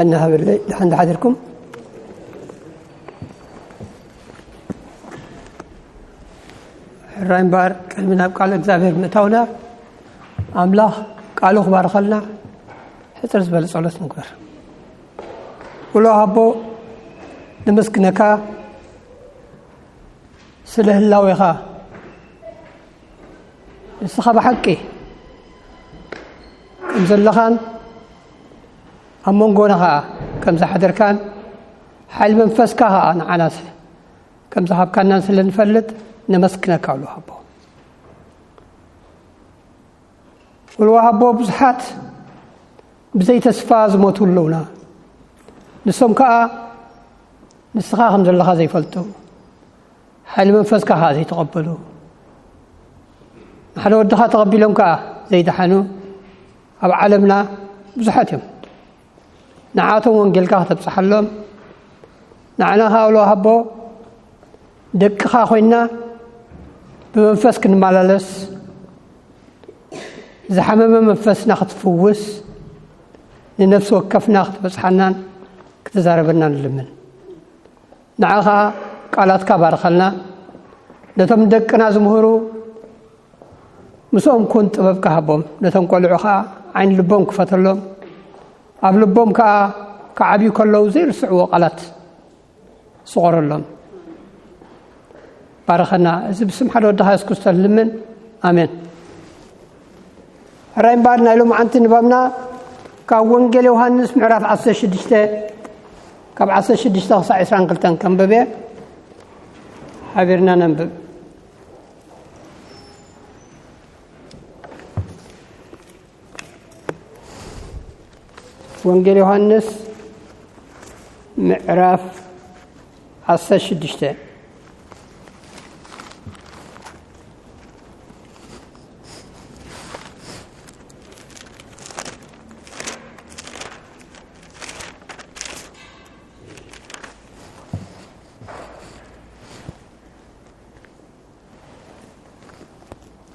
እናሃበለይ ደሓን ሓዲርኩም። ሕራይ እምበኣር፣ ቅድሚ ናብ ቃል እግዚኣብሔር ምእታውና፣ ኣምላኽ ቃሉ ክባርኸልና ሕጽር ዝበለ ጸሎት ንግበር። ውሎ ኣቦ፣ ነመስግነካ ስለ ህላዌኻ። ንስኻ ብሓቂ ከም ዘለኻን ኣብ መንጎና ኸኣ ከም ዝሓደርካን፣ ሓይሊ መንፈስካ ኸኣ ንዓና ስለ ከም ዝሃብካናን ስለ ንፈልጥ፣ ነመስግነካ ውሎ ኣቦ። ውሎ ኣቦ፣ ብዙሓት ብዘይ ተስፋ ዝሞቱ ኣለውና። ንሶም ከኣ ንስኻ ከም ዘለኻ ዘይፈልጡ፣ ሓይሊ መንፈስካ ከኣ ዘይተቐበሉ፣ ንሓደ ወድኻ ተቐቢሎም ከኣ ዘይደሓኑ ኣብ ዓለምና ብዙሓት እዮም። ንዓቶም ወንጌልካ ከተብጽሓሎም፣ ንዓና ከኣ ውሎ ኣቦ፣ ደቅኻ ኮይና ብመንፈስ ክንመላለስ፣ ዝሓመመ መንፈስና ክትፍውስ፣ ንነፍሲ ወከፍና ክትበጽሓናን ክትዛረበናን ንልምን። ንዓኻ ቃላትካ ባርኸልና። ነቶም ደቅና ዝምህሩ ምስኦም ኩን፣ ጥበብካ ሃቦም። ነቶም ቆልዑ ኸኣ ዓይኒ ልቦም ክፈተሎም፣ ኣብ ልቦም ከኣ ክዓብዩ ከለዉ ዘይርስዕዎ ቃላት ስቖረሎም። ባርኸና። እዚ ብስም ሓደ ወድኻ የሱስ ክርስቶስ ልምን። ኣሜን። ሕራይ እምበኣር፣ ናይ ሎማዓንቲ ንባብና ካብ ወንጌል ዮሃንስ ምዕራፍ ዓሰርተ ሽዱሽተ፣ ካብ ዓሰርተ ሽዱሽተ ክሳዕ ዕስራን ክልተን ከንብብ እየ። ሓቢርና ነንብብ። ወንጌል ዮሃንስ ምዕራፍ ዓሰርተ ሽዱሽተ።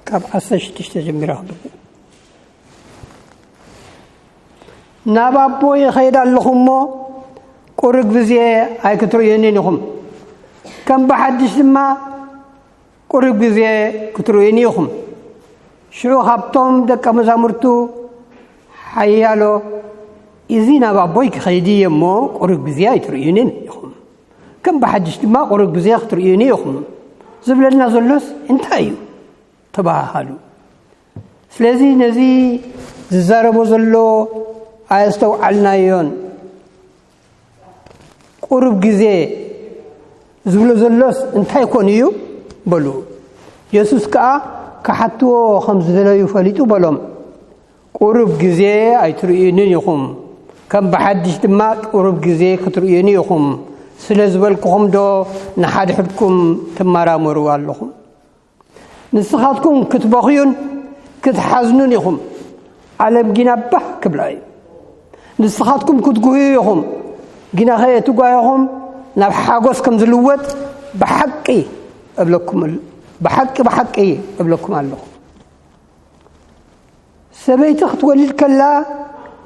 ካብ ዓሰርተ ሽዱሽተ ጀሚረ ክብል። ናብ ኣቦ ይኸይድ ኣለኹ እሞ፣ ቁሩብ ግዜ ኣይክትርእዩንን ኢኹም። ከም ብሓድሽ ድማ ቁሩብ ግዜ ክትርእዩኒ ኢኹም። ሽዑ ካብቶም ደቀ መዛሙርቱ ሓያሎ፣ "እዚ ናብ ኣቦይ ክኸይድ እየ እሞ፣ ቁሩብ ግዜ ኣይትርእዩንን ኢኹም። ከም ብሓድሽ ድማ ቁሩብ ግዜ ክትርእዩኒ ኢኹም" ዝብለና ዘሎስ እንታይ እዩ? ተባሃሃሉ። ስለዚ ነዚ ዝዛረቦ ዘሎ ኣየስተውዓልናዮን። ቁሩብ ግዜ ዝብሎ ዘሎስ እንታይ ኮን እዩ? በሉ። የሱስ ከኣ ክሓትዎ ከም ዝደለዩ ፈሊጡ በሎም፣ "ቁሩብ ግዜ ኣይትርእዩንን ኢኹም፣ ከም ብሓድሽ ድማ ቁሩብ ግዜ ክትርእዩኒ ኢኹም ስለ ዝበልኩኹም ዶ ንሓድሕድኩም ትመራመሩ ኣለኹም? ንስኻትኩም ክትበኽዩን ክትሓዝኑን ኢኹም፣ ዓለም ጊና ባህ ክብላ እዩ። ንስኻትኩም ክትጉህዩ ኢኹም፣ ግናኸ እቲ ጓሂኹም ናብ ሓጎስ ከም ዝልወጥ ብሓቂ እብለኩም፣ ብሓቂ፣ ብሓቂ እብለኩም ኣለኹ። ሰበይቲ ክትወልድ ከላ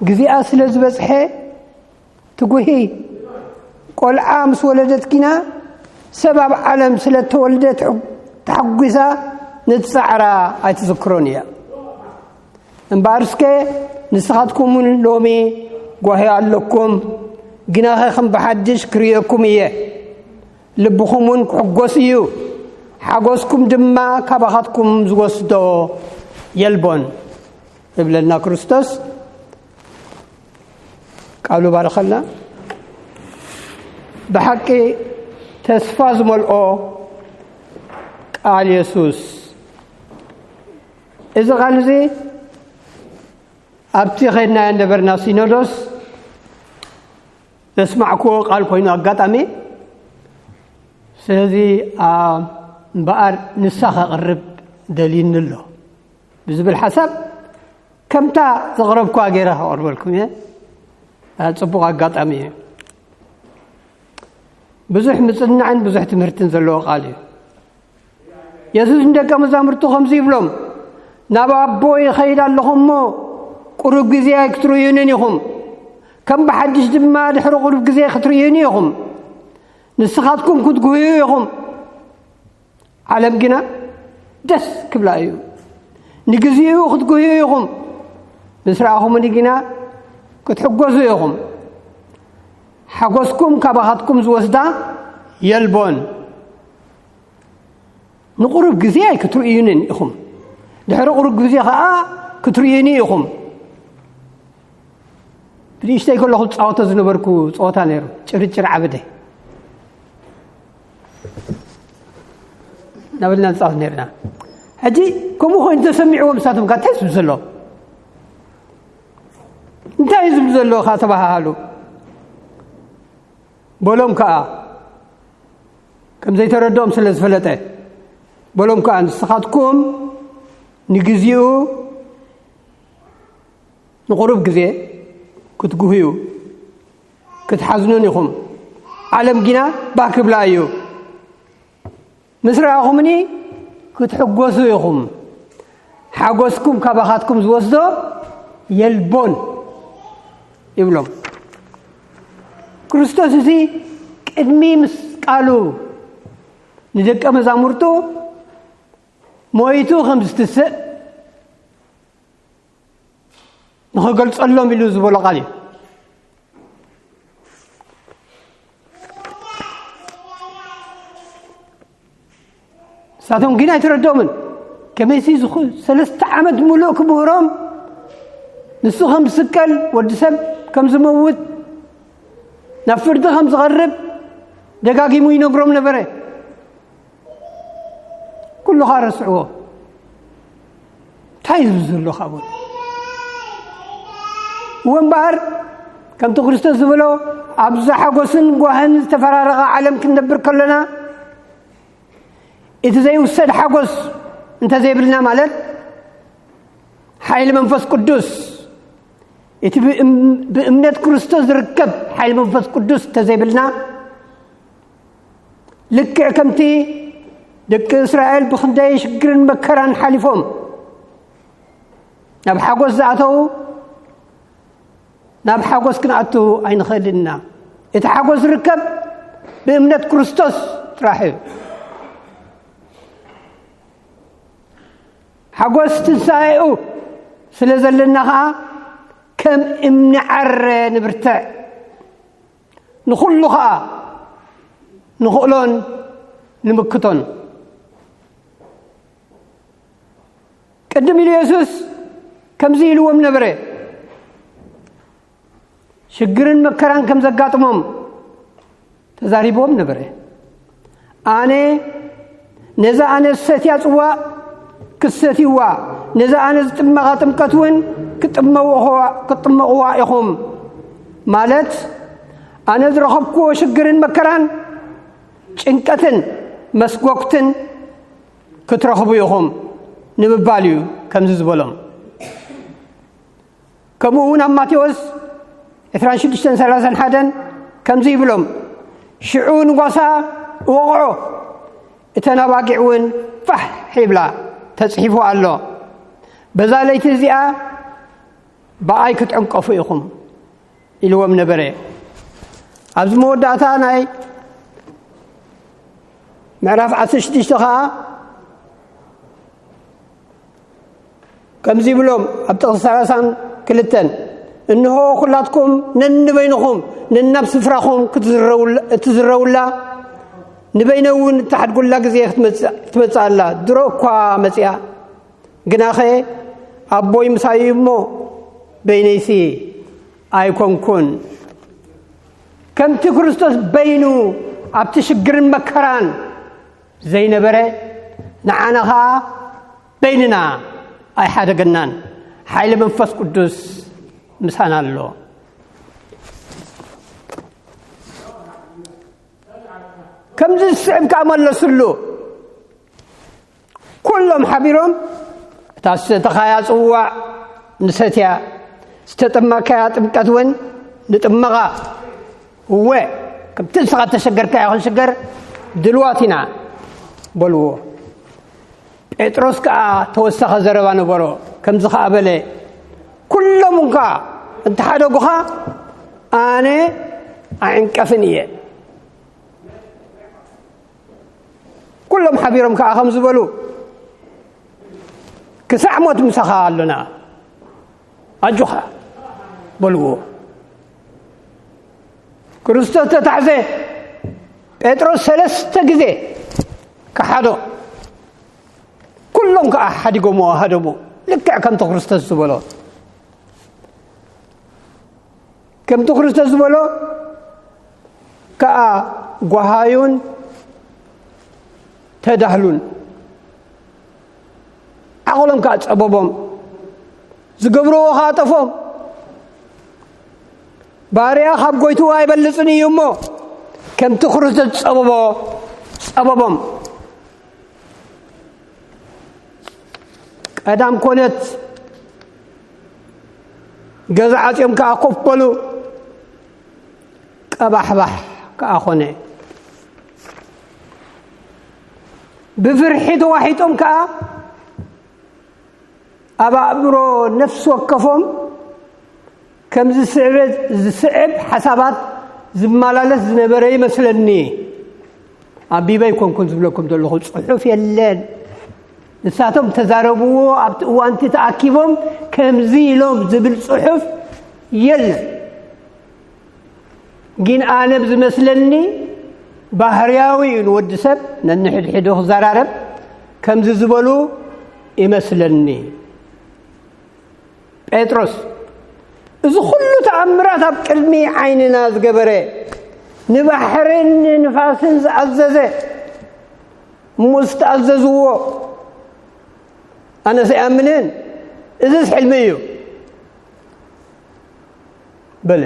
ግዜኣ ስለ ዝበጽሐ ትጉሂ። ቆልዓ ምስ ወለደት ግና፣ ሰብ ኣብ ዓለም ስለ እተወልደ ትሕ-፣ ተሓጒሳ ነቲ ጻዕራ ኣይትዝክሮን እያ። እምበኣር እስከ ንስኻትኩም እውን ሎሚ ጓሂ ኣለኩም፣ ግናኸ ከም ብሓድሽ ክርእየኩም እየ። ልብኹም እውን ክሕጎስ እዩ፣ ሓጎስኩም ድማ ካባኻትኩም ዝወስዶ የልቦን" እብለና ክርስቶስ። ቃሉ ባርኸልና። ብሓቂ ተስፋ ዝመልኦ ቃል የሱስ። እዚ ቃል እዚ ኣብቲ ኸድናዮ ነበርና ሲኖዶስ ዘስማዕክዎ ቃል ኮይኑ ኣጋጣሚ፣ ስለዚ፣ ኣ፣ እምበኣር ንሳ ከቕርብ ደልዩኒ ኣሎ ብዝብል ሓሳብ ከምታ ዘቕረብኩዋ ገይረ ከቕርበልኩም እየ። ኣ፣ ጽቡቕ ኣጋጣሚ እዩ። ብዙሕ ምጽንናዕን ብዙሕ ትምህርትን ዘለዎ ቃል እዩ። የሱስ ንደቀ መዛሙርቱ ከምዚ ይብሎም፣ "ናብ ኣቦ ይኸይድ ኣለኹ እሞ፣ ቁሩብ ግዜ ኣይክትርእዩንን ኢኹም። ከም ብሓድሽ ድማ ድሕሪ ቁሩብ ግዜ ክትርእዩኒ ኢኹም። ንስኻትኩም ክትጉህዩ ኢኹም። ዓለም ግና ደስ ክብላ እዩ። ንግዜኡ ክትጉህዩ ኢኹም። ምስ ረኣኹምኒ ግና ክትሕጎሱ ኢኹም። ሓጎስኩም ካባኻትኩም ዝወስዳ የልቦን። ንቁሩብ ግዜ ኣይክትርእዩንን ኢኹም። ድሕሪ ቁሩብ ግዜ ኸኣ ክትርእዩኒ ኢኹም። ብንእሽተይ ከለኹ ዝጻወቶ ዝነበርኩ ጸወታ ነይሩ። ጭርጭር ዓበደ። እናበልና ንጻወት ነይርና። ሕጂ ከምኡ ኮይኑ ተሰሚዕዎም ንሳቶም ከ እንታይ ዝብሉ ዘሎ? እንታይ እዩ ዝብሉ ዘሎ? ከ ተባሃሃሉ። በሎም ከኣ ከም ዘይተረድኦም ስለ ዝፈለጠ፣ በሎም ከኣ ንስኻትኩም ንግዜኡ ንቁሩብ ግዜ ክትጉህዩ ክትሓዝኑን ኢኹም። ዓለም ግና ባህ ክብላ እዩ። ምስ ረኣኹምኒ ክትሕጎሱ ኢኹም። ሓጎስኩም ካባኻትኩም ዝወስዶ የልቦን ይብሎም። ክርስቶስ እዚ ቅድሚ ምስቃሉ ንደቀ መዛሙርቱ ሞይቱ ከም ዝትስእ ንኽገልጸሎም ኢሉ ዝበሎ ቃል እዩ። ንሳቶም ግን ኣይተረድኦምን። ከመይሲ ዝኹ-፣ ሰለስተ ዓመት ሙሉእ ክምህሮም፣ ንሱ ከም ዝስቀል፣ ወዲ ሰብ ከም ዝመውት፣ ናብ ፍርዲ ከም ዝቐርብ ደጋጊሙ ይነግሮም ነበረ። ኩሉ ኸኣ ረስዕዎ። እንታይ እዩ ዝብሉ ዘሎ ኻብ እወ እምበኣር፣ ከምቲ ክርስቶስ ዝበሎ፣ ኣብዚ ሓጎስን ጓህን ዝተፈራረቐ ዓለም ክንነብር ከሎና፣ እቲ ዘይውሰድ ሓጎስ እንተዘይብልና፣ ማለት ሓይሊ መንፈስ ቅዱስ፣ እቲ ብእም-፣ ብእምነት ክርስቶስ ዝርከብ ሓይሊ መንፈስ ቅዱስ እንተዘይብልና፣ ልክዕ ከምቲ ደቂ እስራኤል ብኽንደይ ሽግርን መከራን ሓሊፎም ናብ ሓጎስ ዝኣተዉ፣ ናብ ሓጎስ ክንኣቱ ኣይንኽእልን ኢና። እቲ ሓጎስ ዝርከብ ብእምነት ክርስቶስ ጥራሕ እዩ። ሓጎስ ትንሳኤኡ ስለ ዘለና ኸኣ፣ ከም እምኒ ዓረ ንብርትዕ፣ ንኹሉ ኸኣ ንኽእሎን ንምክቶን። ቅድም ኢሉ የሱስ ከምዚ ኢልዎም ነበረ። ሽግርን መከራን ከም ዘጋጥሞም ተዛሪብዎም ነበረ። ኣነ ነዛ ኣነ ዝሰትያ ጽዋእ ክትሰትይዋ፣ ነዛ ኣነ ዝጥመቓ ጥምቀት እውን ክትጥመቑዋ፣ ክትጥመቑዋ ኢኹም። ማለት፣ ኣነ ዝረኸብክዎ ሽግርን መከራን፣ ጭንቀትን መስጎግትን ክትረኽቡ ኢኹም ንምባል እዩ ከምዚ ዝበሎም። ከምኡ እውን ኣብ ማቴዎስ ዕስራን ሽዱሽተን ሰላሳን ሓደን ከምዚ ይብሎም፣ "ሽዑ ንጓሳ እወቕዖ፣ እተን ኣባጊዕ እውን ፋሕ ይብላ፣ ተጽሒፉ ኣሎ። በዛ ለይቲ እዚኣ ብኣይ ክትዕንቀፉ ኢኹም" ኢልዎም ነበረ። ኣብዚ መወዳእታ ናይ ምዕራፍ ዓሰርተ ሽዱሽተ ኸኣ ከምዚ ይብሎም ኣብ ጥቕሲ ሰላሳን ክልተን፣ "እንሆ ኩላትኩም ነንበይንኹም ነናብ ስፍራኹም ክትዝረውላ-፣ እትዝረውላ፣ ንበይነ እውን እትሓድጉላ ግዜ ክትመጽእ፣ ክትመጽእ ኣላ። ድሮ እኳ መጺኣ፣ ግናኸ ኣቦይ ምሳይ እዩ እሞ በይነይሲ ኣይኮንኩን።" ከምቲ ክርስቶስ በይኑ ኣብቲ ሽግርን መከራን ዘይነበረ፣ ንዓና ኸኣ በይንና ኣይሓደገናን። ሓይሊ መንፈስ ቅዱስ ምሳና ኣሎ። ከምዚ ዝስዕብ ከኣ መለስሉ። ኩሎም ሓቢሮም፣ "እታ ዝሰተኻያ ጽዋዕ ንሰትያ፣ ዝተጠመቕካያ ጥምቀት እውን ንጥመቓ። እወ፣ ከምቲ ንስኻ እተሸገርካዮ ክንሽገር ድልዋት ኢና" በልዎ። ጴጥሮስ ከኣ ተወሳኺ ዘረባ ነበሮ። ከምዚ ከኣ በለ፣ "ኩሎም እንኳ እንተሓደጉኻ፣ ኣነ ኣይዕንቀፍን እየ። ኩሎም ሓቢሮም ከዓ ከም ዝበሉ፣ ክሳዕ ሞት ምሳኻ ኣሎና፣ ኣጆኻ በልዎ። ክርስቶስ ተታሕዘ፣ ጴጥሮስ ሰለስተ ግዜ ከሓዶ። ኩሎም ከዓ ሓዲጎምዎ ሃደሙ፣ ልክዕ ከምቲ ክርስቶስ ዝበሎ። ከምቲ ክርስቶስ ዝበሎ ከዓ ጓሃዩን ተዳህሉን። ዓቕሎም ከዓ ጸበቦም፣ ዝገብርዎ ከዓ ጠፎም። ባርያ ካብ ጎይትኡ ኣይበልጽን እዩ እሞ፣ ከምቲ ክርስቶስ ጸበቦ፣ ጸበቦም። ቀዳም ኮነት፣ ገዛ ዓጽዮም ከኣ ኮፍ በሉ፣ ቀባሕባሕ ከኣ ኮነ። ብፍርሒ ተዋሒጦም ከኣ ኣብ ኣእምሮ ነፍሲ ወከፎም ከም ዝስዕብ፣ ዝስዕብ ሓሳባት ዝመላለስ ዝነበረ ይመስለኒ። ኣንቢበ ኣይኮንኩን ዝብለኩም ዘለኹ፣ ጽሑፍ የለን። ንሳቶም ተዛረብዎ፣ ኣብቲ እዋንቲ ተኣኪቦም ከምዚ ኢሎም ዝብል ጽሑፍ የለን። ግን ኣነ ብዝመስለኒ ባህርያዊ እዩ ንወዲ ሰብ ነንሕድሕዱ ክዘራረብ ከምዚ ዝበሉ ይመስለኒ። ጴጥሮስ፣ እዚ ኩሉ ተኣምራት ኣብ ቅድሚ ዓይንና ዝገበረ፣ ንባሕርን ንንፋስን ዝኣዘዘ፣ እሞ ዝተኣዘዝዎ ኣነስ ኣይኣምንን፣ እዝስ ሕልሚ እዩ በለ።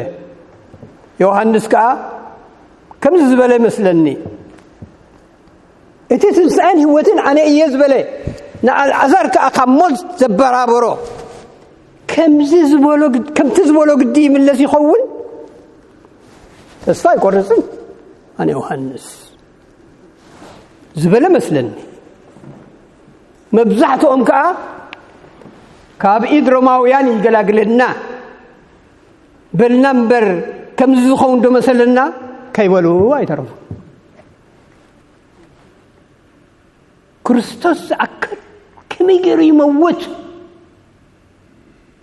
ዮሃንስ ከኣ ከምዚ ዝበለ ይመስለኒ፣ እቲ ትንሳኤን ህይወትን ኣነ እየ ዝበለ፣ ንኣልዓዛር ከኣ ካብ ሞት ዘበራበሮ፣ ከምዚ ዝበሎ ግድ-፣ ከምቲ ዝበሎ ግዲ ይምለስ ይኸውን? ተስፋ ኣይቆርጽን ኣነ ዮሃንስ ዝበለ መስለኒ። መብዛሕትኦም ከኣ ካብ ኢድ ሮማውያን ይገላግለና በልና እምበር፣ ከምዚ ዝኸውን ዶ መሰለና ከይበሉ ኣይተረፉ። ክርስቶስ ዝኣክል ከመይ ገይሩ ይመውት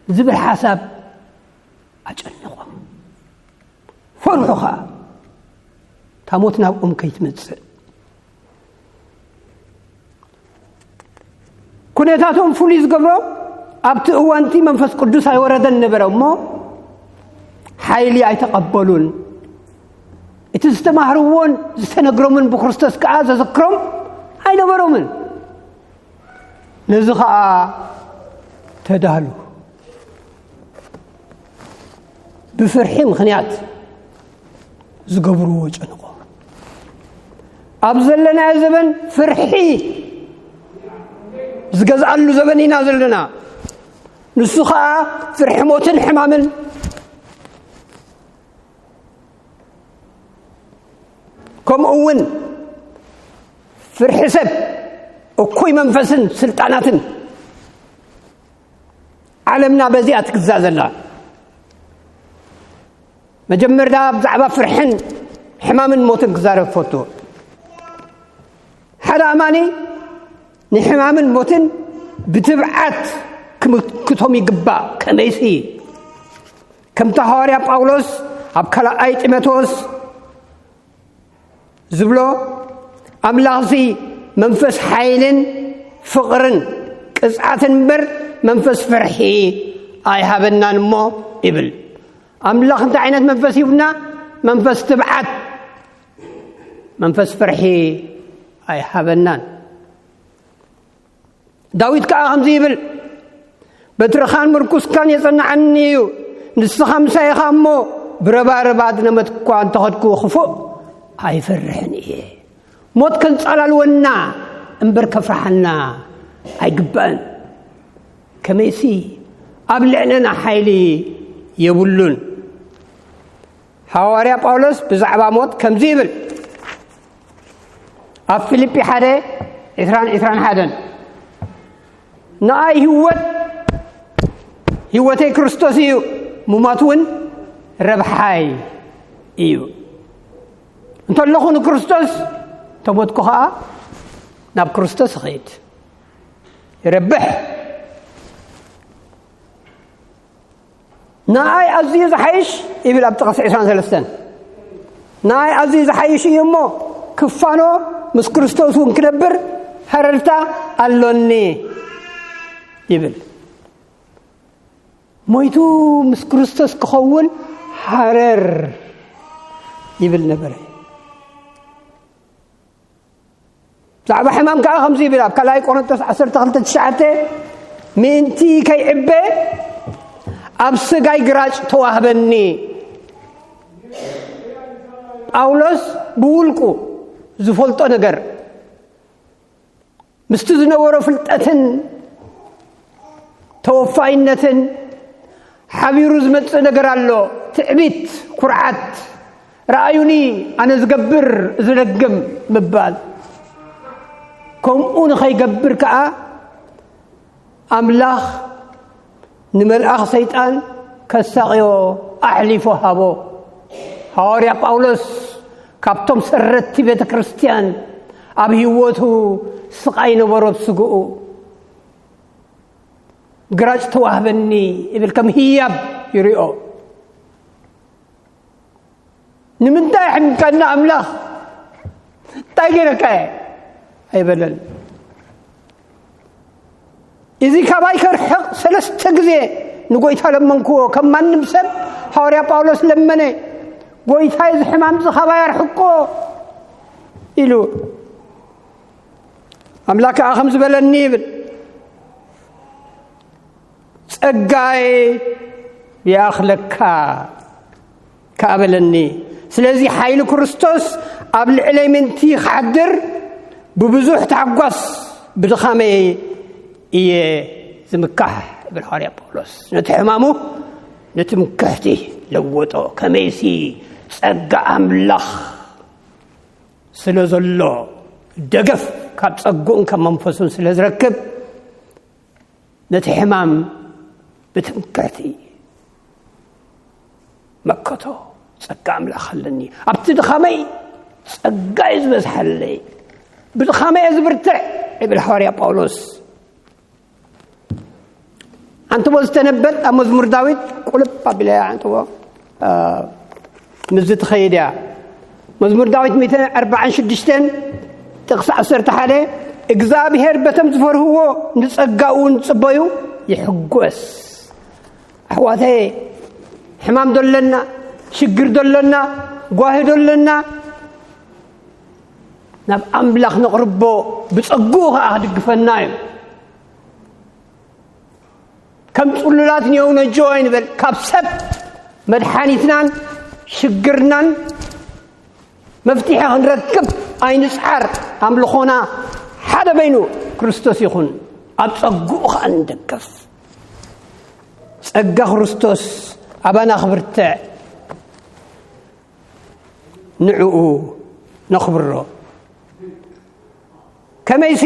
ዝብል ሓሳብ ኣጨነቖም። ፈርሑ ኸኣ፣ እታ ሞት ናብኦም ከይትመጽእ። ኩነታቶም ፍሉይ ዝገብሮ፣ ኣብቲ እዋንቲ መንፈስ ቅዱስ ኣይወረደን ነበረ እሞ፣ ሓይሊ ኣይተቐበሉን። እቲ ዝተማህርዎን ዝተነግሮምን ብክርስቶስ ከኣ ዘዘክሮም ኣይነበሮምን። ነዚ ኸኣ ተዳህሉ። ብፍርሒ ምኽንያት ዝገብርዎ ጨንቆ። ኣብ ዘለናዮ ዘበን ፍርሒ ዝገዝኣሉ ዘበን ኢና ዘለና። ንሱ ኸኣ ፍርሒ ሞትን ሕማምን፣ ከምኡ እውን ፍርሒ ሰብ፣ እኩይ መንፈስን ስልጣናትን። ዓለምና በዚኣ ትግዛእ ዘላ። መጀመርታ ብዛዕባ ፍርሕን ሕማምን ሞትን ክዛረብ ፈቱ። ሓደ ኣማኒ ንሕማምን ሞትን ብትብዓት ክምክቶም ይግባእ። ከመይሲ፣ ከምቲ ሃዋርያ ጳውሎስ ኣብ ካልኣይ ጢሞቴዎስ ዝብሎ፣ ኣምላኽሲ መንፈስ ሓይልን ፍቕርን ቅጽዓትን እምበር መንፈስ ፍርሒ ኣይሃበናን እሞ ይብል። ኣምላኽ እንታይ ዓይነት መንፈስ ሂቡና? መንፈስ ትብዓት፣ መንፈስ ፍርሒ ኣይሃበናን። ዳዊት ከኣ ከምዚ ይብል፣ "በትርኻን ምርኩስካን የጸንዓኒ እዩ፣ ንስኻ ምሳይ ኢኻ እሞ፣ ብረባርብ ኣድነመት እኳ እንተኸድኩ ክፉእ ኣይፈርሕን እየ።" ሞት ከንጻላልወና እምበር ከፍርሓና ኣይግባእን። ከመይሲ ኣብ ልዕለና ሓይሊ የብሉን። ሃዋርያ ጳውሎስ ብዛዕባ ሞት ከምዚ ይብል፣ ኣብ ፊልጲ ሓደ ዕስራን ዕስራን ሓደን፣ "ንኣይ ህይወት፣ ህይወተይ ክርስቶስ እዩ፣ ምማት እውን ረብሓይ እዩ። እንተለኹ ንክርስቶስ፣ ተሞትኩ ኸዓ ናብ ክርስቶስ እኸይድ፣ ይረብሕ። ንኣይ ኣዝዩ ዝሓይሽ ይብል ኣብ ጥቕሲ ዕስራን ሰለስተን። ንኣይ ኣዝዩ ዝሓይሽ እዩ እሞ፣ ክፋኖ ምስ ክርስቶስ እውን ክነብር ሃረርታ ኣሎኒ ይብል። ሞይቱ ምስ ክርስቶስ ክኸውን ሃረር ይብል ነበረ። ብዛዕባ ሕማም ከዓ ከምዚ ይብል ኣብ ካልኣይ ቆሮንቶስ ዓሰርተ ክልተ ትሽዓተ፣ "ምእንቲ ከይዕበ ኣብ ስጋይ ግራጭ ተዋህበኒ።" ጳውሎስ ብውልቁ ዝፈልጦ ነገር፣ ምስቲ ዝነበሮ ፍልጠትን ተወፋይነትን ሓቢሩ ዝመጽእ ነገር ኣሎ። ትዕቢት፣ ኩርዓት፣ "ረኣዩኒ፣ ኣነ ዝገብር፣ ዝደግም" ምባል። ከምኡ ንኸይገብር ከኣ ኣምላኽ ንመልኣኽ ሰይጣን ከሳቕዮ ኣሕሊፉ ሃቦ። ሃዋርያ ጳውሎስ ካብቶም ሰረቲ ቤተ ክርስቲያን፣ ኣብ ህይወቱ ስቓይ ነበሮ ኣብ ስግኡ። "ግራጭ ተዋህበኒ" ይብል፣ ከም ህያብ ይሪኦ። "ንምንታይ ሕምቀና ኣምላኽ? እንታይ ገይረካ እየ?" ኣይበለን። "እዚ ካባይ ከርሕቕ ሰለስተ ግዜ ንጎይታ ለመንክዎ፣ ከም ማንም ሰብ" ሃዋርያ ጳውሎስ ለመነ። "ጎይታይ፣ እዚ ሕማም እዚ ካባይ ኣርሕቆ" ኢሉ። ኣምላኽ ከኣ ከም ዝበለኒ ይብል፣ "ጸጋይ ይኣኽለካ" ከኣ በለኒ። ስለዚ ሓይሊ ክርስቶስ ኣብ ልዕለይ ምእንቲ ክሓድር ብብዙሕ ታሕጓስ ብድኻመይ እየ ዝምካሕ ይብል ሃዋርያ ጳውሎስ። ነቲ ሕማሙ ንትምክሕቲ ለወጦ። ከመይሲ ጸጋ ኣምላኽ ስለ ዘሎ፣ ደገፍ ካብ ጸግኡን ካብ መንፈሱን ስለ ዝረክብ፣ ነቲ ሕማም ብትምክሕቲ መከቶ። "ጸጋ ኣምላኽ ኣለኒ፣ ኣብቲ ድኻመይ ጸጋ እዩ ዝበዝሓለይ፣ ብድኻመይ እየ ዝብርትዕ" ይብል ሃዋርያ ጳውሎስ። ኣንትቦ ዝተነበል ኣብ መዝሙር ዳዊት ቁልብ ኣቢለ እያ ኣንትቦ፣ እ፣ ምስዚ ትኸይድ እያ። መዝሙር ዳዊት ሚእትን ኣርባዓን ሽዱሽተን ጥቕሲ ዓሰርተ ሓደ፣ "እግዚኣብሔር በቶም ዝፈርህዎ ንጸጋኡ ንጽበዩ ይሕጎስ።" ኣሕዋተየ፣ ሕማም ዶለና፣ ሽግር ዶለና፣ ጓሂ ዶለና፣ ናብ ኣምላኽ ነቕርቦ፣ ብጸግኡ ኸኣ ክድግፈና እዩ። ከም ጽሉላት ንየው ነጆ ኣይንበል። ካብ ሰብ መድሓኒትናን ሽግርናን መፍትሒ ክንረክብ ኣይንጽዓር። ኣምልኾና ሓደ በይኑ ክርስቶስ ይኹን፣ ኣብ ጸግኡ ኸኣ ንደገፍ። ጸጋ ክርስቶስ ኣባና ክብርትዕ፣ ንዕኡ ነኽብሮ። ከመይሲ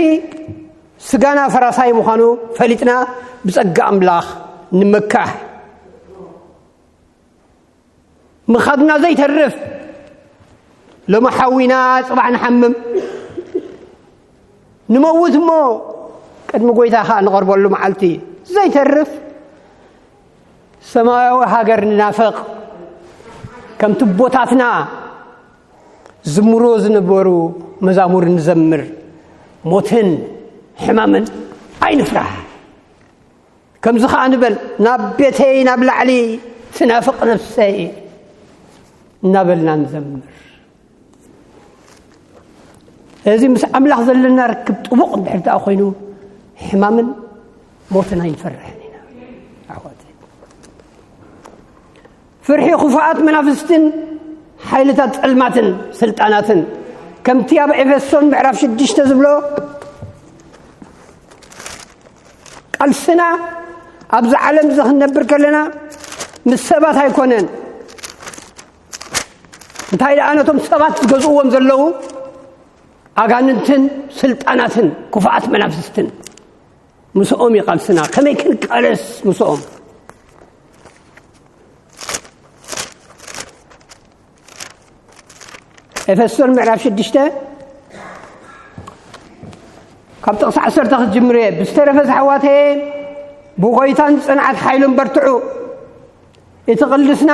ስጋና ፈራሳይ ምዃኑ ፈሊጥና ብጸጋ ኣምላኽ ንመካሕ። ምኻድና ዘይተርፍ፣ ሎሚ ሓዊና ጽባሕ ንሓምም፣ ንመውት እሞ ቅድሚ ጎይታ ኸኣ ንቐርበሉ መዓልቲ ዘይተርፍ ሰማያዊ ሃገር ንናፍቕ። ከምቲ ኣቦታትና ዝምሮ ዝነበሩ መዛሙር ንዘምር፣ ሞትን ሕማምን ኣይንፍራሕ። ከምዚ ኸኣ ንበል፣ "ናብ ቤተይ ናብ ላዕሊ ትናፍቕ ነፍሰይ" እናበልና ንዘምር። እዚ ምስ ኣምላኽ ዘለና ርክብ ጥቡቕ እንድሕር ደኣ ኮይኑ፣ ሕማምን ሞትን ኣይንፈርሕን ኢና፣ ኣሕዋተይ። ፍርሒ ክፉኣት መናፍስትን ሓይልታት ጸልማትን ስልጣናትን፣ ከምቲ ኣብ ኤፌሶን ምዕራፍ ሽዱሽተ ዝብሎ፣ ቃልስና ኣብዚ ዓለም እዚ ክንነብር ከለና ምስ ሰባት ኣይኮነን። እንታይ ደኣ ነቶም ሰባት ዝገዝእዎም ዘለዉ ኣጋንንትን ስልጣናትን ክፉኣት መናፍስትን ምስኦም እዩ ቃልስና። ከመይ ክንቃለስ ምስኦም? ኤፌሶን ምዕራፍ ሽዱሽተ ካብ ጥቕሲ ዓሰርተ ክትጅምር እየ። ብዝተረፈ ዝሓዋተየ ብጎይታን ጽንዓት ሓይሉን በርትዑ። እቲ ቅልስና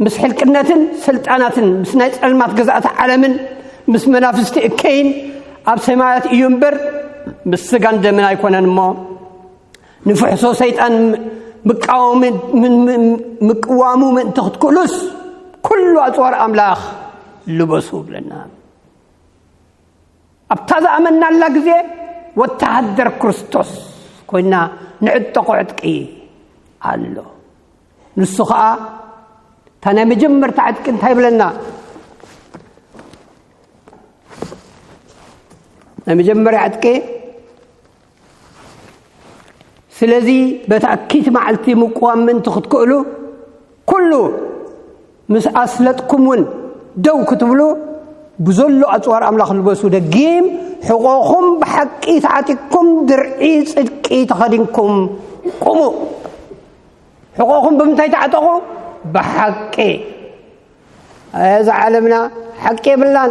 ምስ ሕልቅነትን ስልጣናትን ምስ ናይ ጸልማት ገዛእቲ ዓለምን ምስ መናፍስቲ እከይን ኣብ ሰማያት እዩ እምበር ምስ ስጋን ደምን ኣይኮነን እሞ፣ ንፍሕሶ ሰይጣን ምቃወሚ-፣ ምን-፣ ምን-፣ ምቅዋሙ ምእንቲ ክትክእሉስ፣ ኩሉ ኣጽዋር ኣምላኽ ልበሱ ብለና። ኣብታ ዝኣመናላ ግዜ ወተሃደር ክርስቶስ ኮይና ንዕጠቆ ዕጥቂ ኣሎ። ንሱ ኸኣ እታ ናይ መጀመርታ ዕጥቂ እንታይ ይብለና? ናይ መጀመርያ ዕጥቂ፣ ስለዚ በታ እኪት መዓልቲ ምቅዋም ምእንቲ ክትክእሉ፣ ኩሉ ምስ ኣስለጥኩም እውን ደው ክትብሉ፣ ብዘሎ ኣጽዋር ኣምላኽ ልበሱ። ደጊም ሕቖኹም ብሓቂ ተዓጢቅኩም፣ ድርዒ ጽድቂ ተኸዲንኩም ቁሙ። ሕቖኹም ብምንታይ ተዓጠቑ? ብሓቂ። እዛ ዓለምና ሓቂ የብላን።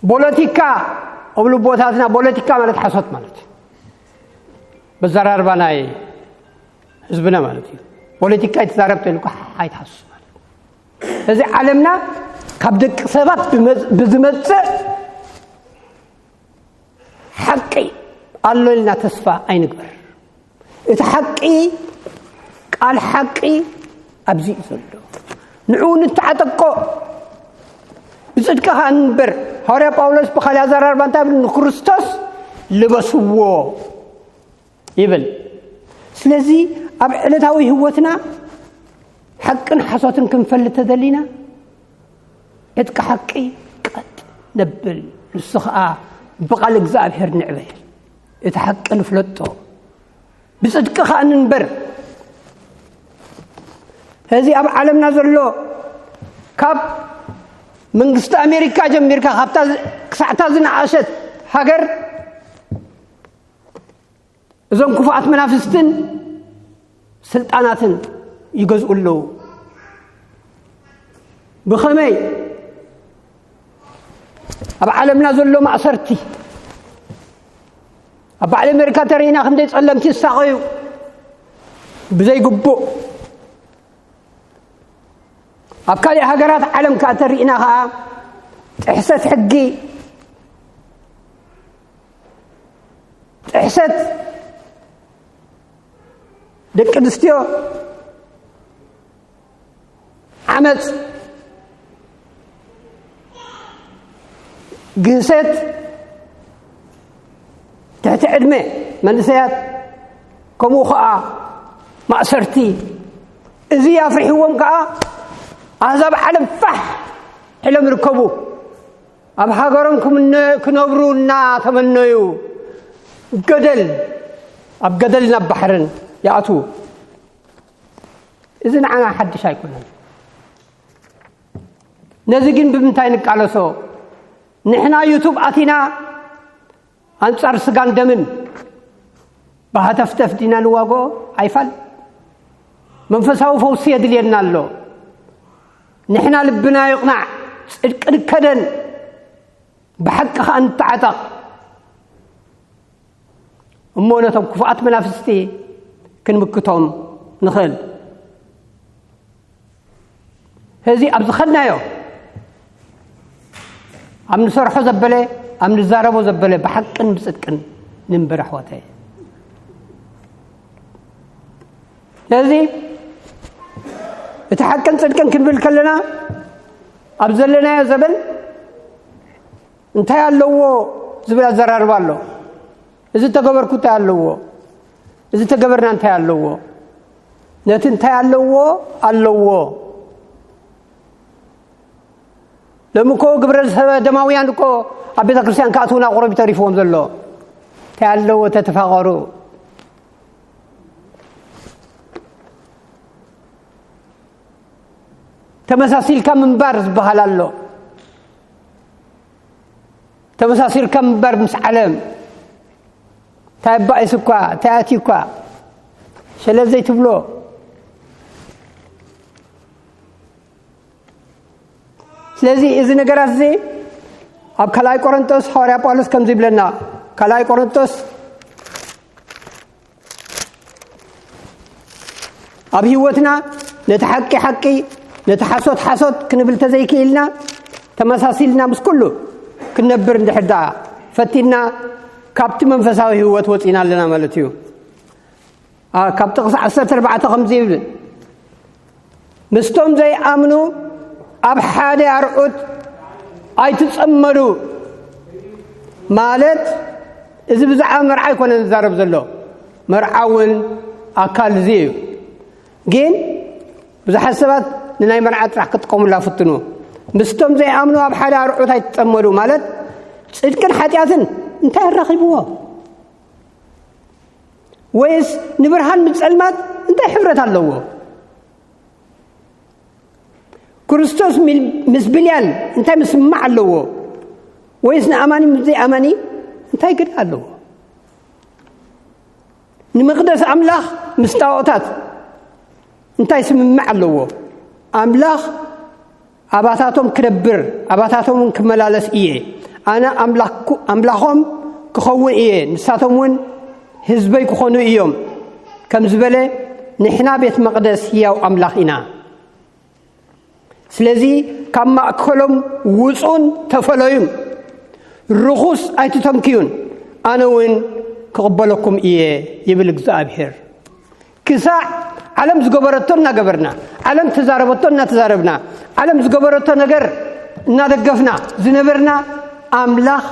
ፖለቲካ እብሉ ቦታትና፣ ፖለቲካ ማለት ሓሶት ማለት እዩ። በዘራርባ ናይ ህዝብና ማለት እዩ። ፖለቲካ ይትዛረብ ተልኩ ኣይትሓሱ ማለት እዩ። እዚ ዓለምና ካብ ደቂ ሰባት ብመ-፣ ብዝመጽእ ሓቂ ኣሎ ኢልና ተስፋ ኣይንግበር። እቲ ሓቂ፣ ቃል ሓቂ ኣብዚ እዩ ዘሎ። ንዕኡ ንተዓጠቆ፣ ብጽድቂ ኸኣ ንንበር። ሃዋርያ ጳውሎስ ብኻልእ ኣዘራርባ እንታይ ይብል? ንክርስቶስ ልበስዎ ይብል። ስለዚ ኣብ ዕለታዊ ህይወትና ሓቅን ሓሶትን ክንፈልጥ ተደሊና፣ ዕጥቂ ሓቂ ቀጥ ነብል። ንሱ ኸኣ ብቓል እግዚኣብሔር ንዕበ። እቲ ሓቂ ንፍለጦ፣ ብጽድቂ ኸኣ ንንበር። እዚ ኣብ ዓለምና ዘሎ፣ ካብ መንግስቲ ኣሜሪካ ጀሚርካ፣ ካብታ ዝ-፣ ክሳዕታ ዝነኣሸት ሃገር፣ እዞም ክፉኣት መናፍስትን ስልጣናትን ይገዝኡ ኣለዉ። ብኸመይ? ኣብ ዓለምና ዘሎ ማእሰርቲ፣ ኣብ በዓል ኣሜሪካ ተሪእና ክንደይ ጸለምቲ ይሳቐዩ ብዘይግቡእ። ኣብ ካልእ ሃገራት ዓለም ከኣ ተሪእና ከኣ ጥሕሰት ሕጊ፣ ጥሕሰት ደቂ ኣንስትዮ፣ ዓመጽ፣ ግህሰት፣ ትሕቲ ዕድመ መንእሰያት፣ ከምኡ ኸኣ ማእሰርቲ። እዚ ኣፍሪሕዎም ከኣ ኣህዛብ ዓለም ፋሕ ኢሎም ይርከቡ። ኣብ ሃገሮም ክምነ-፣ ክነብሩ እናተመነዩ ገደል፣ ኣብ ገደል ናብ ባሕርን ይኣትዉ። እዚ ንዓና ሓድሽ ኣይኮነን። ነዚ ግን ብምንታይ ንቃለሶ? ንሕና ዩቱብ ኣቲና ኣንጻር ስጋን ደምን ብሃተፍተፍ ዲና ንዋግኦ? ኣይፋል። መንፈሳዊ ፈውሲ የድልየና ኣሎ። ንሕና ልብና ይቕናዕ፣ ጽድቂ ንከደን፣ ብሓቂ ኸኣ ንተዓጠቕ። እሞ ነቶም ክፉኣት መናፍስቲ ክንምክቶም ንኽእል። ሕዚ ኣብ ዝኸድናዮ፣ ኣብ ንሰርሖ ዘበለ፣ ኣብ ንዛረቦ ዘበለ ብሓቅን ብጽድቅን ንንበር ኣሕዋተይ። ስለዚ እቲ ሓቅን ጽድቅን ክንብል ከለና፣ ኣብ ዘለናዮ ዘበን እንታይ ኣለዎ ዝብል ኣዘራርባ ኣሎ። እዚ ተገበርኩ እንታይ ኣለዎ? እዚ ተገበርና እንታይ ኣለዎ? ነቲ እንታይ ኣለዎ? ኣለዎ። ሎሚ እኮ ግብረ ሰዶማውያን እኮ ኣብ ቤተ ክርስቲያን ክኣትዉና ቁሩብ ተሪፍዎም ዘሎ። እንታይ ኣለዎ? ተተፋቐሩ። ተመሳሲልካ ምንባር ዝበሃል ኣሎ። ተመሳሲልካ ምንባር ምስ ዓለም። እንታይ ኣባኢሱ እኳ፣ እንታይ ኣትዩ እኳ፣ ሸለል ዘይትብሎ። ስለዚ እዚ ነገራት እዚ ኣብ ካልኣይ ቆሮንቶስ ሃዋርያ ጳውሎስ ከምዚ ይብለና። ካልኣይ ቆሮንቶስ ኣብ ህይወትና ነቲ ሓቂ ሓቂ፣ ነቲ ሓሶት ሓሶት ክንብል ተዘይክኢልና፣ ተመሳሲልና ምስ ኩሉ ክንነብር እንድሕር ደኣ ፈቲንና፣ ካብቲ መንፈሳዊ ህይወት ወጺና ኣለና ማለት እዩ። ኣ፣ ካብ ጥቕሲ ዓሰርተ ኣርባዕተ ከምዚ ይብል፣ "ምስቶም ዘይኣምኑ ኣብ ሓደ ኣርዑት ኣይትጸመዱ" ማለት፣ እዚ ብዛዕባ መርዓ ኣይኮነን ዝዛረብ ዘሎ። መርዓ እውን ኣካል እዚ እዩ። ግን ብዙሓት ሰባት ንናይ መርዓ ጥራሕ ክጥቀሙላ ፍትኑ። "ምስቶም ዘይኣምኑ ኣብ ሓደ ኣርዑት ኣይትጸመዱ" ማለት፣ ጽድቅን ሓጢኣትን እንታይ ኣራኺብዎ? ወይስ ንብርሃን ምስ ጸልማት እንታይ ሕብረት ኣለዎ? ክርስቶስ ሚል-፣ ምስ ብልያል እንታይ ምስምማዕ ኣለዎ? ወይስ ንኣማኒ ምስ ዘይኣማኒ እንታይ ግዳ ኣለዎ? ንመቕደስ ኣምላኽ ምስ ጣዖታት እንታይ ስምምዕ ኣለዎ? ኣምላኽ ኣባታቶም ክነብር፣ ኣባታቶም እውን ክመላለስ እየ። ኣነ ኣምላኽ-፣ ኣምላኾም ክኸውን እየ፣ ንሳቶም እውን ህዝበይ ክኾኑ እዮም ከም ዝበለ፣ ንሕና ቤት መቕደስ ህያው ኣምላኽ ኢና። ስለዚ ካብ ማእከሎም ውጹን ተፈለዩን፣ ርኹስ ኣይትተንክዩን፣ ኣነ እውን ክቕበለኩም እየ ይብል እግዚኣብሔር። ክሳዕ ዓለም ዝገበረቶ እናገበርና፣ ዓለም ተዛረበቶ እናተዛረብና፣ ዓለም ዝገበረቶ ነገር እናደገፍና ዝነበርና፣ ኣምላኽ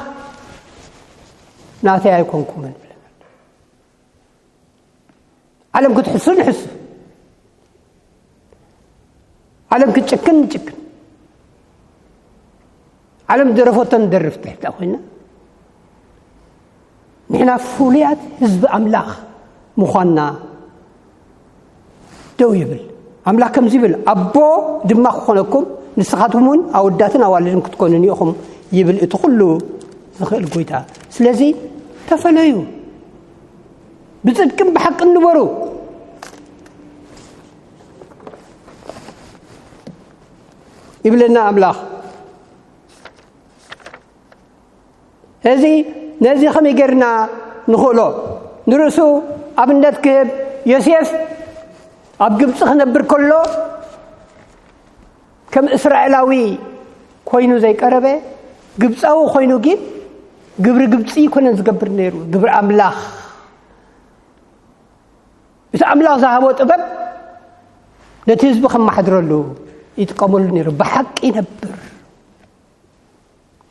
ናተይ ኣይኮንኩምን ብለና። ዓለም ክትሕሱ ንሕሱ፣ ዓለም ክትጭክን ንጭክን፣ ዓለም ዝደረፈቶ ንደርፍ ትሕታ ኮይና፣ ንሕና ፍሉያት ህዝቢ ኣምላኽ ምዃንና ደው ይብል። ኣምላኽ ከምዚ ይብል፣ "ኣቦ ድማ ክኾነኩም፣ ንስኻትኩም እውን ኣወዳትን ኣዋልድን ክትኮኑኒ ኢኹም" ይብል እቲ ኩሉ ዝኽእል ጎይታ። ስለዚ ተፈለዩ፣ ብጽድቅን ብሓቅን ንበሩ ይብለና ኣምላኽ። እዚ፣ ነዚ ከመይ ጌርና ንኽእሎ? ንርእሱ ኣብነት ክህብ፣ ዮሴፍ ኣብ ግብጺ ክነብር ከሎ ከም እስራኤላዊ ኮይኑ ዘይቀረበ፣ ግብጻዊ ኮይኑ ግን ግብሪ ግብጺ ኣይኮነን ዝገብር ነይሩ፣ ግብሪ ኣምላኽ። እቲ ኣምላኽ ዝሃቦ ጥበብ ነቲ ህዝቢ ከመሓድረሉ ይጥቀመሉ ነይሩ። ብሓቂ ይነብር፣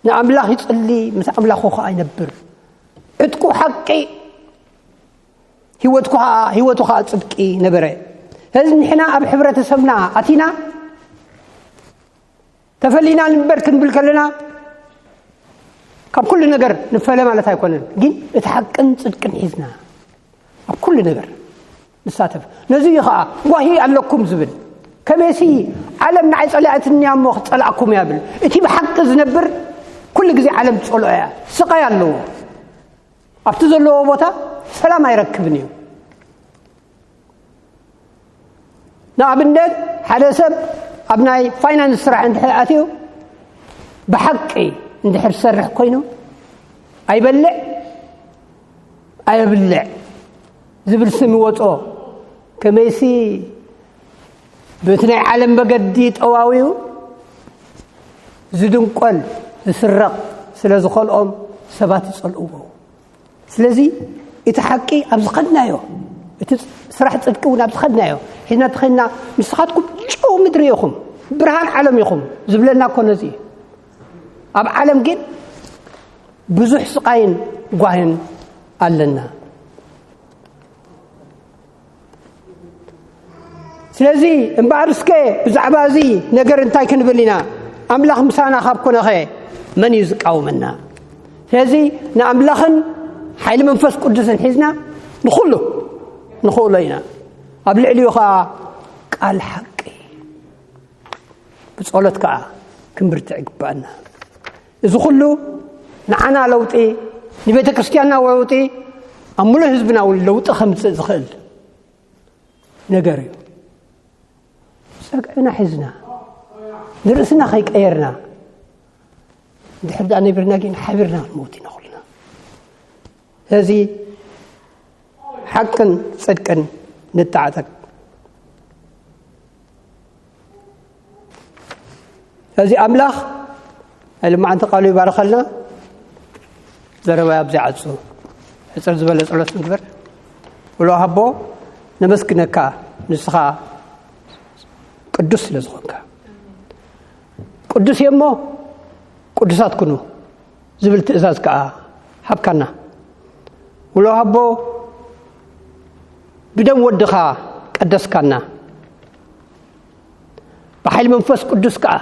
ንኣምላኽ ይጽሊ፣ ምስ ኣምላኹ ኸዓ ይነብር። ዕጥቁ ሓቂ፣ ህይወትኩ ኸዓ፣ ህይወቱ ኸዓ ጽድቂ ነበረ። ስለዚ ንሕና ኣብ ሕብረተሰብና ኣቲና ተፈሊና ንንበር ክንብል ከለና፣ ካብ ኩሉ ነገር ንፈለ ማለት ኣይኮነን፣ ግን እቲ ሓቅን ጽድቅን ሒዝና ኣብ ኩሉ ነገር ንሳተፍ። ነዚ እዩ ኸዓ ጓሂ ኣለኩም ዝብል። ከመይሲ ዓለም ንዓይ ጸሊኣትኒ እያ እሞ ክጸልኣኩም እያ ብል። እቲ ብሓቂ ዝነብር ኩሉ ግዜ ዓለም ትጸልኦ እያ፣ ስቓይ ኣለዎ። ኣብቲ ዘለዎ ቦታ ሰላም ኣይረክብን እዩ። ንኣብነት፣ ሓደ ሰብ ኣብ ናይ ፋይናንስ ስራሕ እንድሕር ኣትዩ፣ ብሓቂ እንድሕር ዝሰርሕ ኮይኑ፣ ኣይበልዕ፣ ኣየብልዕ ዝብል ስም ይወጾ። ከመይሲ በቲ ናይ ዓለም መገዲ ጠዋዊኡ ዝድንቆል፣ ዝስረቕ ስለ ዝኸልኦም ሰባት ይጸልእዎ። ስለዚ እቲ ሓቂ ኣብ ዝኸድናዮ፣ እቲ ስራሕ ጽድቂ እውን ኣብ ዝኸድናዮ ሒዝና ተኸድና፣ "ንስኻትኩም ጨው ምድሪ ኢኹም፣ ብርሃን ዓለም ኢኹም" ዝብለና እኮ ነዚ እዩ። ኣብ ዓለም ግን ብዙሕ ስቓይን ጓህን ኣለና። ስለዚ እምበኣር እስከ ብዛዕባ እዚ ነገር እንታይ ክንብል ኢና? ኣምላኽ ምሳና ካብ ኮነኸ መን እዩ ዝቃወመና? ስለዚ ንኣምላኽን ሓይሊ መንፈስ ቅዱስን ሒዝና ንኹሉ ንኽእሎ ኢና። ኣብ ልዕሊኡ ኸዓ ቃል ሓቂ፣ ብጸሎት ከኣ ክንብርትዕ ይግባኣና። እዚ ኩሉ ንዓና ለውጢ፣ ንቤተ ክርስቲያንና ለውጢ፣ ኣብ ሙሉእ ህዝብና እውን ለውጢ ከምጽእ ዝኽእል ነገር እዩ። ጸግዕና ሒዝና፣ ንርእስና ከይቀየርና፣ ድሕር ደኣ ነቢርና ግን ሓቢርና ክንመውት ኢና ኩልና። እዚ ሓቅን ጽድቅን ንተዓጠቅ። እዚ ኣምላኽ ልማዓንቲ ቃሉ ይባርኸልና። ዘረባይ ኣብዚ ዓጹ። ሕጽር ዝበለ ጸሎት ንግበር። ውሎ ሃቦ፣ ነመስግነካ፣ ንስኻ ቅዱስ ስለ ዝኾንካ። ቅዱስ እየ እሞ ቅዱሳት ኩኑ ዝብል ትእዛዝ ከኣ ሃብካና። ውሎ ሃቦ፣ ብደም ወድኻ ቀደስካና። ብሓይሊ መንፈስ ቅዱስ ከኣ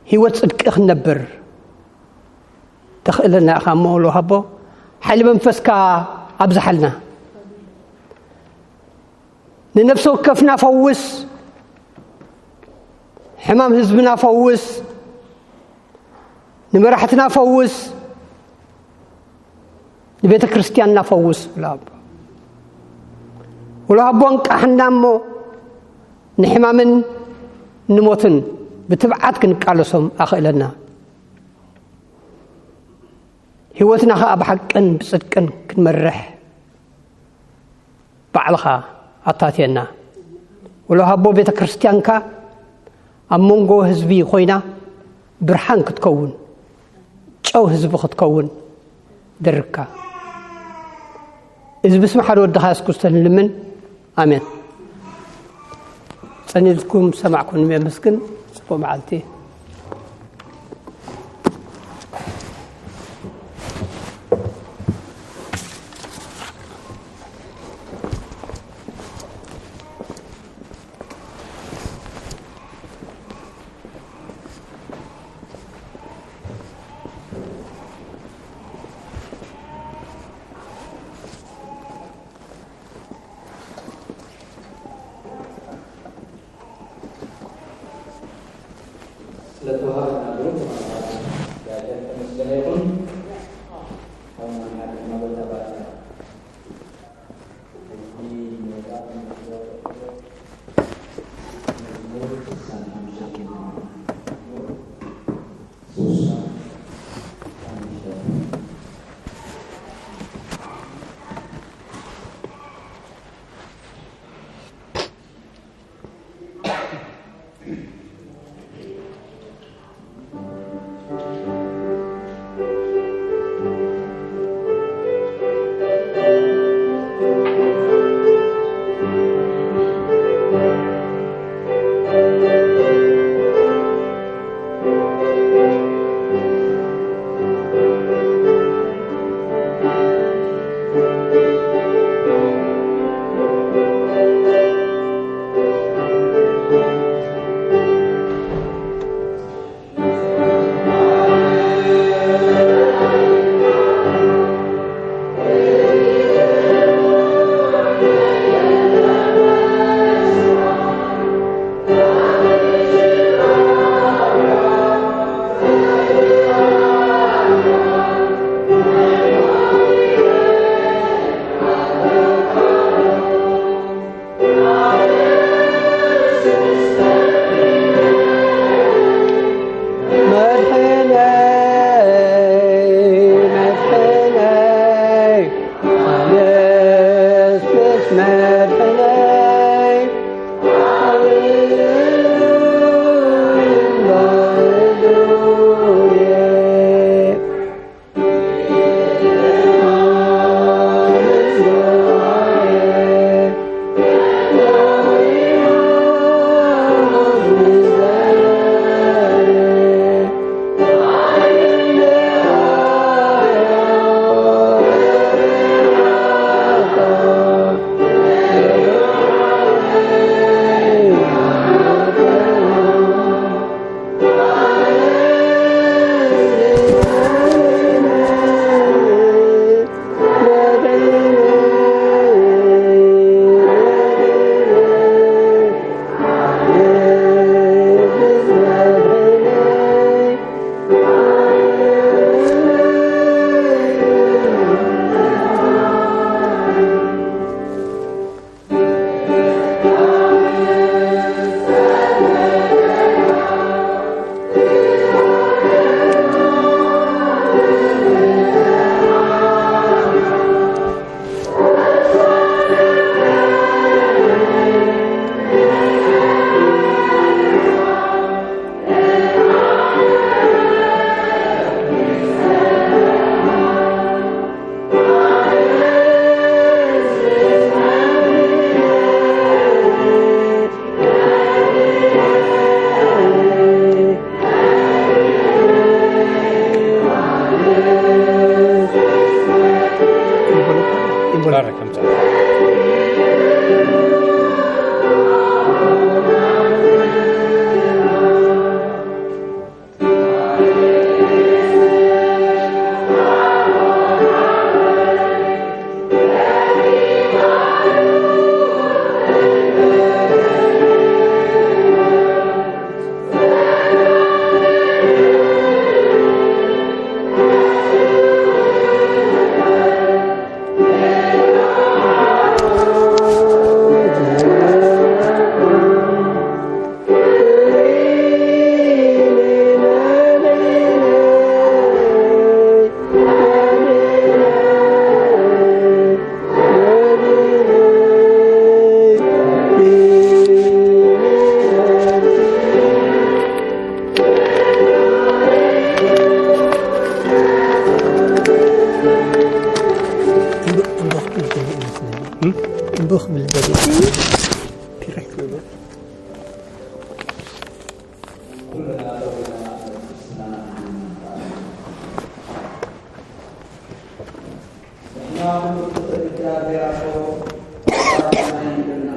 ህይወት ጽድቂ ክንነብር ተኽእለና ኢኻ እሞ፣ ውሎ ሃቦ፣ ሓይሊ መንፈስካ ኣብዝሓልና። ንነፍሲ ወከፍና ፈውስ፣ ሕማም ህዝብና ፈውስ፣ ንመራሕትና ፈውስ፣ ንቤተ ክርስቲያንና ፈውስ። ውሎ ሃቦ፣ ውሎ ሃቦ፣ እንቃሕና እሞ ንሕማምን ንሞትን ብትብዓት ክንቃለሶም ኣኽእለና። ህይወትና ኸኣ ብሓቅን ብጽድቅን ክንመርሕ ባዕልኻ ኣታትየና። ውሎ ሃቦ፣ ቤተ ክርስቲያንካ ኣብ መንጎ ህዝቢ ኮይና ብርሃን ክትከውን፣ ጨው ህዝቢ ክትከውን ደርግካ። እዚ ብስም ሓደ ወድኻ የሱስ ክርስቶስ ንልምን። ኣሜን። ጸኒልኩም ሰማዕኩም የመስግን። ጽቡቕ መዓልቲ። ስለተዋሃበና ግሩም ተመክሮ እግዚኣብሔር የተመስገነ ይኹን። ኣብ መርሃ ግብርና ቦታ ባርያ። ባረክ ኣምጻእ። እምቦ ክብል ደልየ ይመስለኒ። እም? እምቦ ክብል ደልየ። ፒራክ ይብል። ንሕና ብእግዚኣብሔር ኣቦ ብሰማይ ንሕና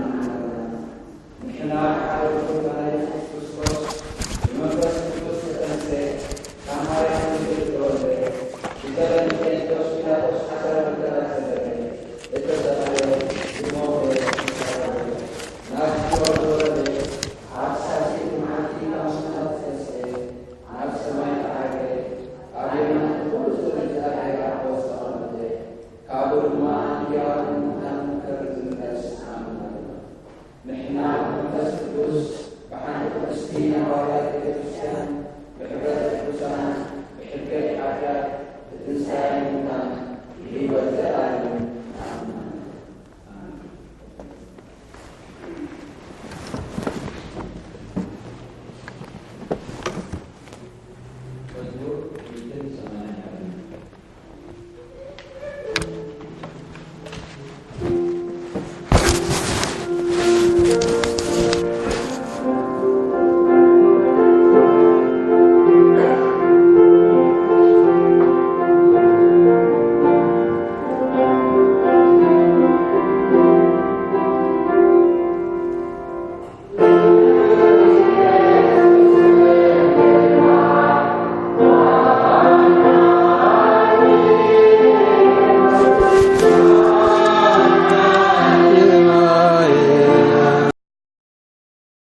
ብሓይሊ ጎይታና የሱስ ክርስቶስ ብመንፈስ ቅዱስ ዝተጠምቀ፣ ካብ ማርያም ድንግል ዝተወልደ፣ ብገበን ጴንጢዮስ ጲላጦስ ሓሳረ መከራ ዝተገብረ፣ ዝተሰቐለ፣ ዝሞተ፣ ዝተቐብረ፣ ናብ ሲኦል ዝወረደ፣ ኣብ ሳልሰይቲ መዓልቲ ካብ ሙታን ዝተንስአ፣ ናብ ሰማይ ዝዓረገ፣ ኣብ የማን ኩሉ ዝኽእል እግዚኣብሔር ኣቦ ዝተቐመጠ፣ ካብኡ ድማ ንሕያዋንን ንሙታንን ክፈርድ ዝምለስ ኣመን ኣለና። ንሕና ብመንፈስ ቅዱስ ብሓንቲ ቅድስቲ ሃዋርያዊት ቤተ ክርስቲያን ብሕብረት ቅዱሳን